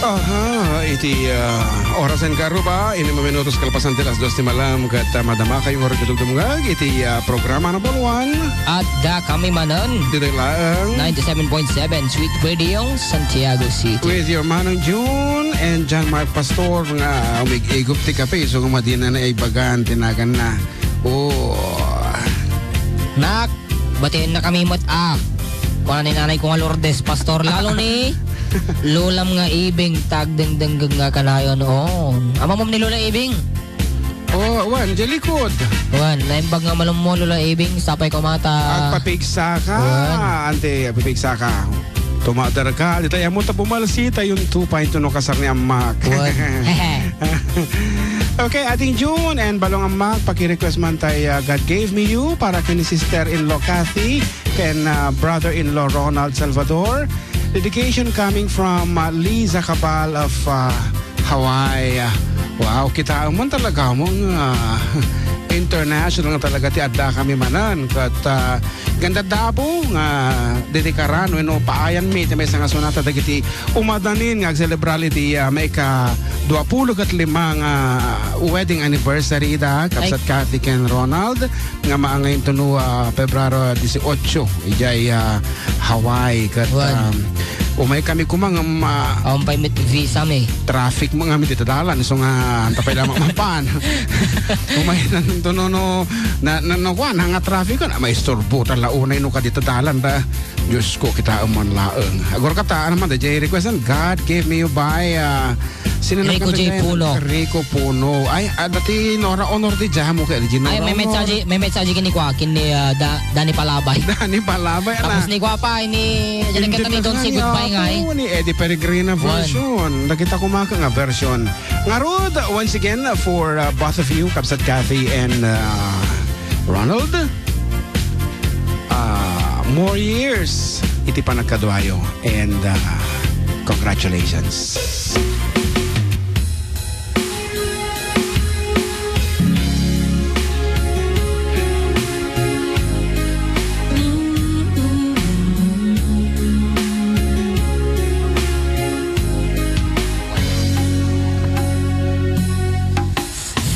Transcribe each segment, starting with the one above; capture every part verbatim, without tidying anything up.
Aha, iti, ah, orasen nga aruba, inim a minutos kalpasan ti alas dos ti malem, ket, ah, madamakayo nga agdumdumngeg iti, ah, programa number one. Adda kami manen. Ditoy laeng. Ninety-seven point seven Sweet Radio, Santiago City. With your Manong June and John Mark Pastor nga umig-igop ti kape, so nga madina na ibagan, tinagan na. Oh. Nak, Batienna kami met, a. Kuna ni nanay ko nga Lourdes, Pastor, lalo ni Lolam nga Ibing, tagdengdenggeg nga kanayon. Oh. Amamom ni Lola Ibing? Oh, wen, diay likod. Wen, naimbag nga malem mo, Lola Ibing, sapay ko mata. Agpapigsa ka. Wen. Ante, agpapigsa ka. Tumader ka. Di tayo mo ta bumalsi, tayo yung two point two no kasar ni Amak. Wen. Okay, ating June and Balong Amak, paki-request man tay, ah, God Gave Me You para ken sister-in-law Kathy, ken, ah, brother-in-law Ronald Salvador. Dedication coming from, ah, Liza Cabal of, ah, Hawaii. Wow, kita man talaga mo nga international nga talaga ti adda kami manen. Ket, ah, Ganda Dabo nga dedikaran wenno paayanmi ti maysa nga sonata dagiti umadanin nga agselebrar iti, ah, maika duapulo ket lima nga wedding anniversary da, Ay. Kabsat Kathy ken Ronald, nga maangayon to no, ah, Pebrero dieciocho, idiay, ah, Hawaii. Ket, Wan. um, Umay kami koma ngem, ah, Awan pay met visa mi. Traffic mo nga mi dita dalan, isu nga anta pay laeng mapan. Umay na, no, no, no, na, na, no, kuan, nga traffic, na, maisturbo ta la unay no kadi ta dalan da. Diyos ko, kitaem man laeng. Agor ka ta, ano man, da, J request, and God Gave Me You by, ah, Sino Rico nagkanta J dyan? Puno. Rico Puno. Ay, ah, dati Nora Honor di dyan mo kay Ay, Nora may Honor. Mensahe, may mensahe kini kwa, kini, ah, Da-, Danny Palabay. Danny Palabay, Tapos ala. Ni kwa pa, ini, Hindi kanta ni na Don sa Sigud niya Bay nga, eh. Ako, ni Eddie Peregrina Wan. Version. Nakita ko maka nga version. Ngarud, once again, for, uh, both of you, Kabsat Kathy and, uh, Ronald, uh, more years iti panagkaduayo. And, uh, congratulations.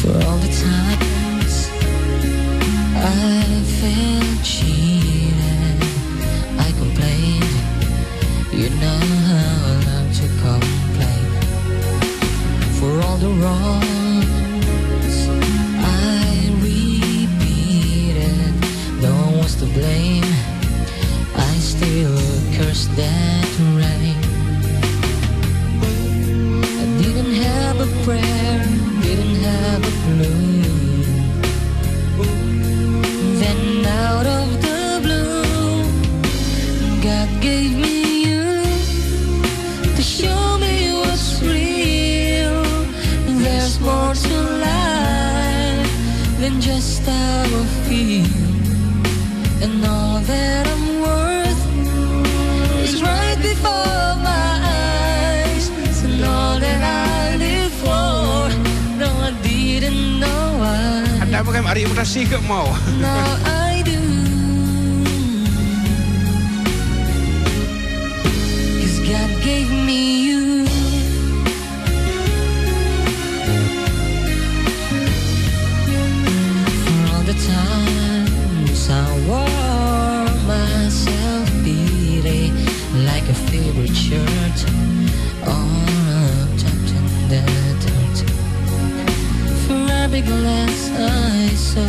For all the times I felt cheated, I complained. You know how I love to complain. For all the wrongs I repeated, no one was to blame. I still curse that rain. I didn't have a prayer, didn't have a clue. Then out of the blue, God gave me you to show me what's real. There's more to life than just how I feel. And all that I'm worth is right before my eyes. And all that I live for, though I didn't know why. Ang dami kayong ari mo na siga mo. Now I do. 'Cause God gave me you. For all the times I wore myself beating like a favorite shirt or a top ten that hurt. For every glass I saw,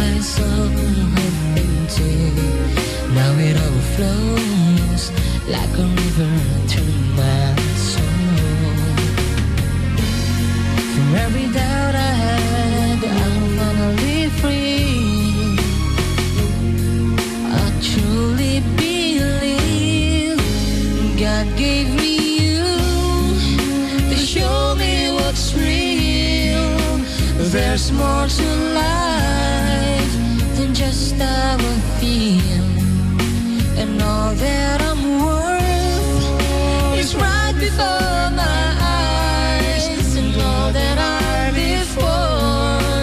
I saw her empty. Now it overflows like a river through my soul. From every doubt I had, I'm finally free. I truly believe God gave me you to show me what's real. There's more to life than just how I feel. And all that I'm worth is right before my eyes. And all that I live for,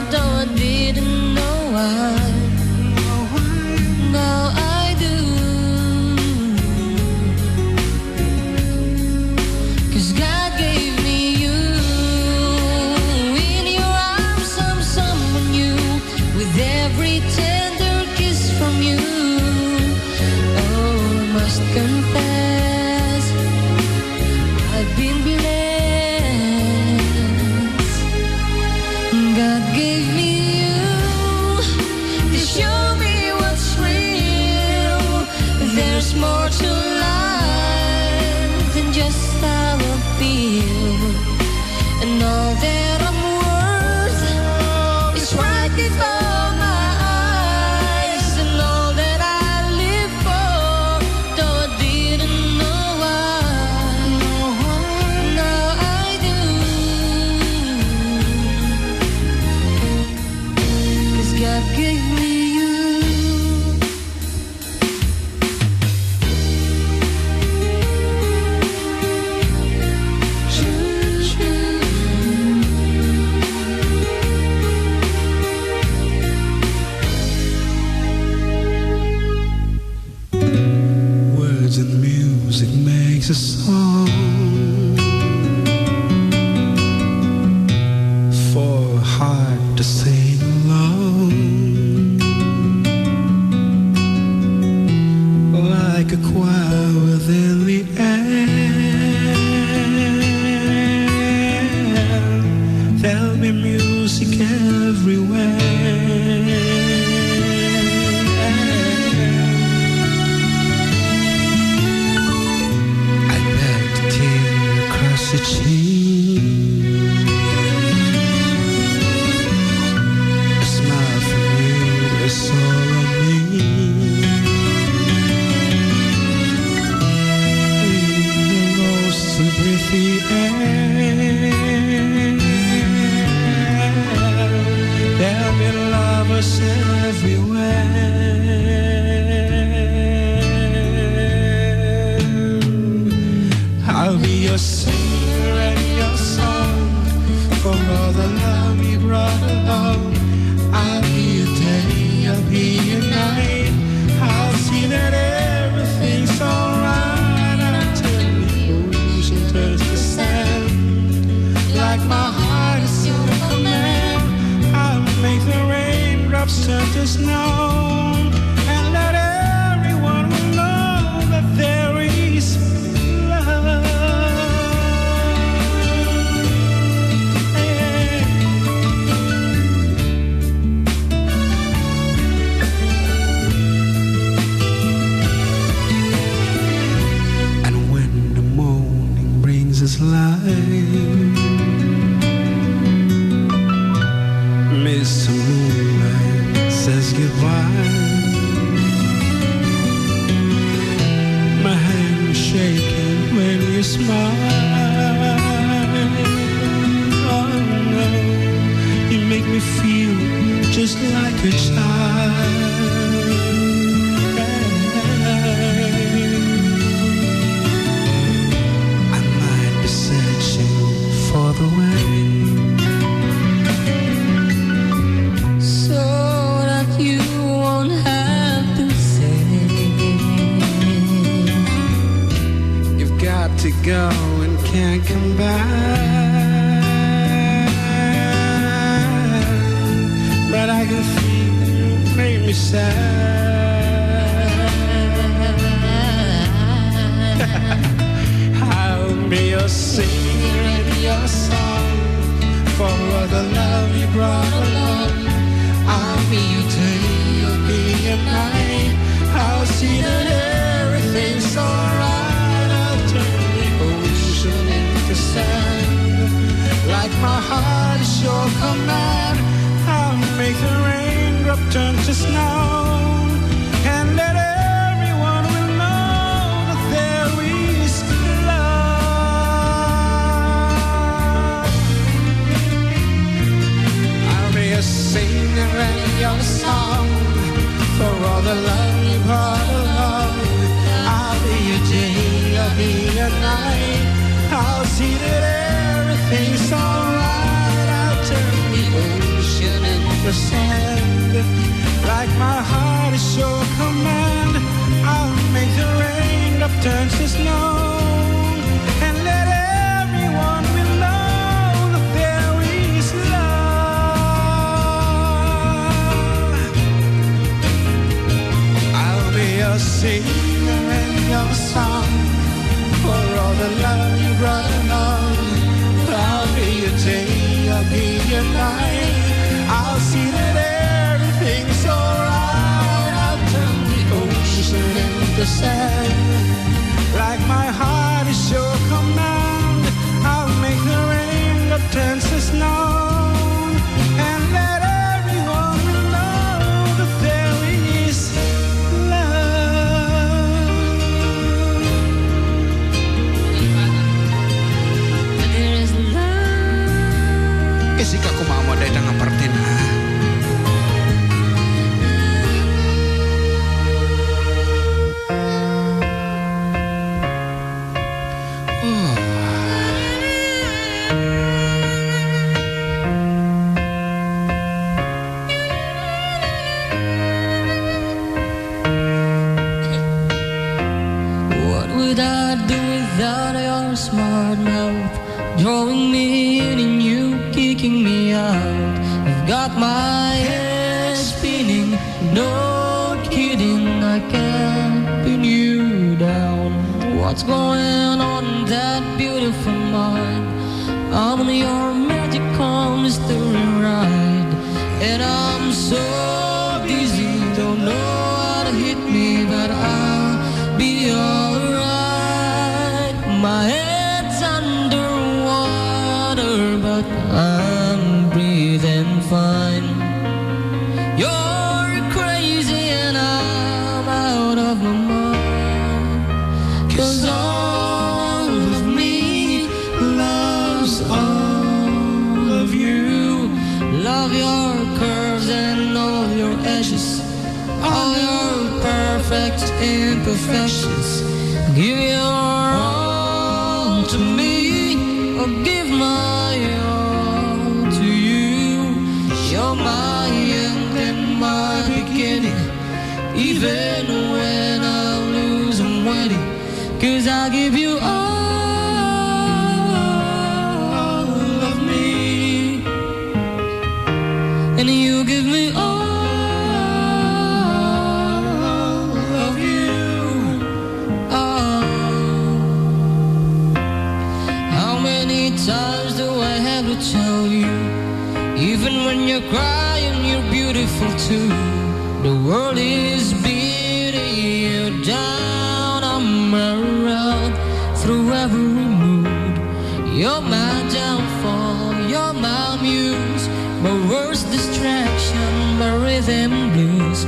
though I didn't know why, now I do. 'Cause God A choir within the air. There'll be music everywhere. I bet a tear across the cheek. A smile from you is all I need. We will lost to breathe the air. There'll be lovers everywhere. I'll be your singer and your song for all the love you brought along. I'll be your day, I'll be your night. I'll see that everything's alright. I'll turn the ocean turns to sand. Like my heart is your command, I'll make the raindrops turn to snow. And let everyone will know that there is love. And when the morning brings us light, Mister Moonlight says goodbye. My hand shaking when you smile. Oh no, you make me feel just like a child. I might be searching for the way so that you won't have to say you've got to go and can't come back. But I can feel you make me sad. I'll be your singer and your song for all the love you brought along. I'll be your day, you'll be your night. I'll see that everything's alright. I'll turn the ocean into sand. Like my heart is your command, I'll make the raindrop turn to snow. And let everyone will know that there is love. I'll be a singer and your song for all the love you brought along. I'll be your day, I'll be your night. I'll see that everything's alright. I'll turn the ocean into sand. Like my heart is your command, I'll make the raindrop turn to snow. And let everyone will know that there is love. I'll be your singer and your song for all the love you brought along. I'll be your day, I'll be your night. I'll see that everything's alright. I'll turn the ocean into sand. Like my heart is your command, I'll make the rain that turns to snow. And let everyone will know that there is love. There is love. Isika kumamod dayta nga parte na. What would I do without your smart mouth? Drawing me in and you kicking me out. You've got my head spinning. No kidding, I can't pin you What's going on in that beautiful mind? I'm on your magical mystery ride, and I'm so dizzy, don't know how to hit me, but I'll be alright. My head's underwater, but I'm breathing fine. You're crazy and I'm out of my mind. 'Cause all of me loves all of you. Love your curves and all your edges, all your perfect imperfections. Give your all to me, or give my all to you. You're my end and my beginning. Even when I lose, I'm winning. 'Cause I give you all of me, and you give me all of you. Oh, how many times do I have to tell you? Even when you're crying, you're beautiful too. The world is beating you down. I'm around through every mood. You're my downfall, you're my muse, my worst distraction, my rhythm blues.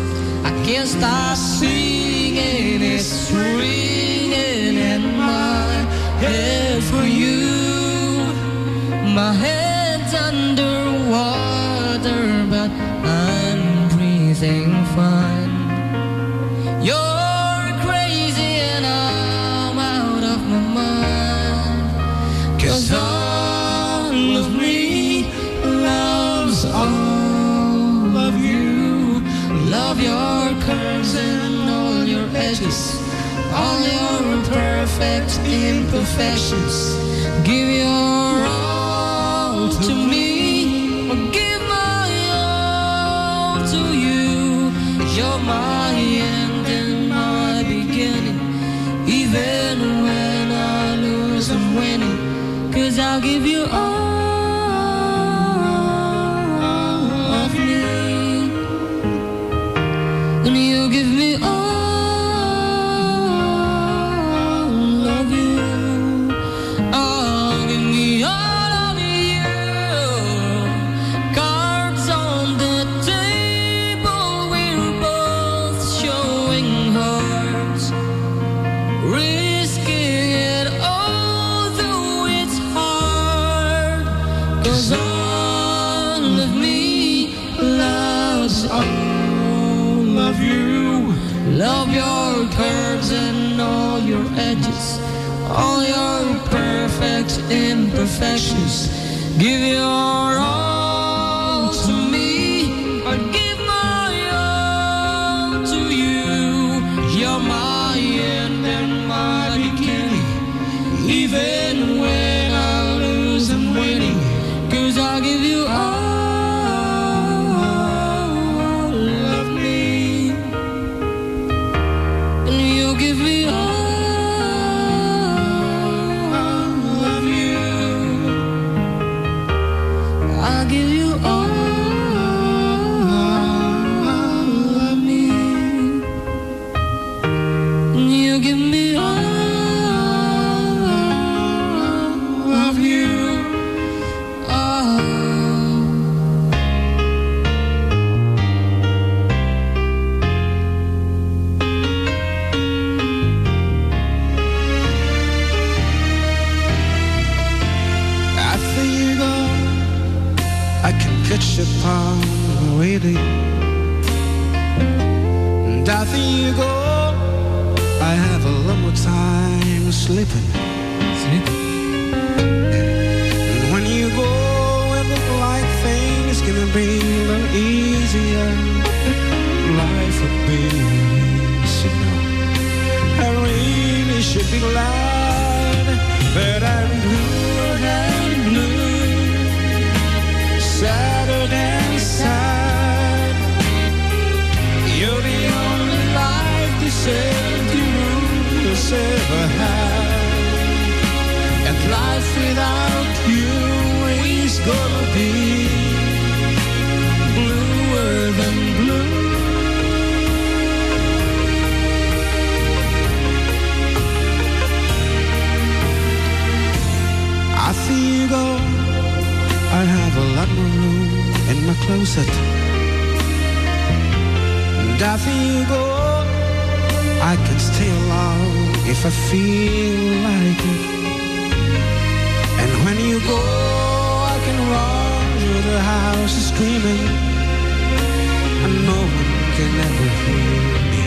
I can't stop singing, it's ringing in my head for you. My head's underwater, but I'm breathing fine. You're crazy and I'm out of my mind. 'Cause all of me loves all of you. Love your curves and all your edges, all your perfect imperfections. Give your all to me, or give my all to you. You're my end and my beginning. Even when I lose, I'm winning. 'Cause I'll give you all of me, and you give me all of you. I'll give me all of you. Cards on the table, we're both showing hearts. Risking it all, though it's hard. 'Cause all of me loves all of you. Love your curves and all your edges, all your perfect imperfections. Give your all to me, I give my all to you. You're my end and my beginning. Even when I lose, I'm winning. 'Cause I give you all of me, and you give me all of you. I give you all of me, and you give me all of you. Oh. After you go, I can catch a palm reading. And after you go, I have a lot more time sleeping. Sleeping. And when you go, it look like things gonna be a little easier. Life would be easy, you know. I really should be glad, but I'm blue and blue, sadder than sad. You're the only life deserve to rule this ever had. And life without you is gonna be bluer than blue. I see you go. I have a lot more room in my closet. And I see you go. I can stay alone if I feel like it. And when you go, I can run through the house screaming, and no one can ever hear me.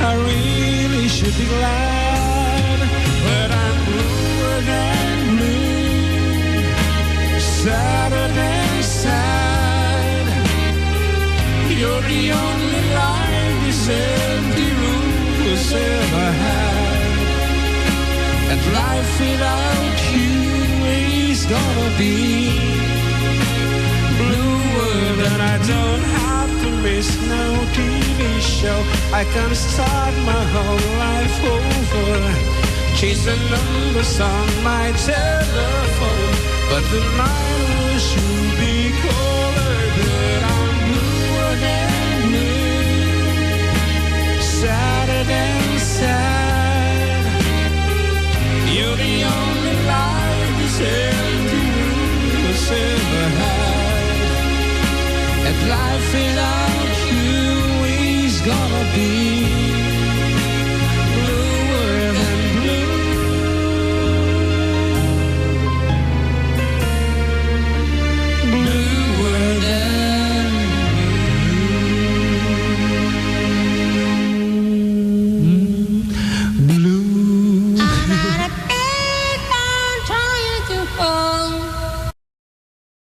I really should be glad, but I'm bluer than blue, sadder than sad. You're the only light this empty room has ever had. And life without you is gonna be bluer than I don't have to miss no T V show. I can start my whole life over. Chase the numbers on my telephone, but the night will soon be colder. But I'm bluer than blue, sadder than sad. You're the only light this empty room has ever had. And life without you is gonna be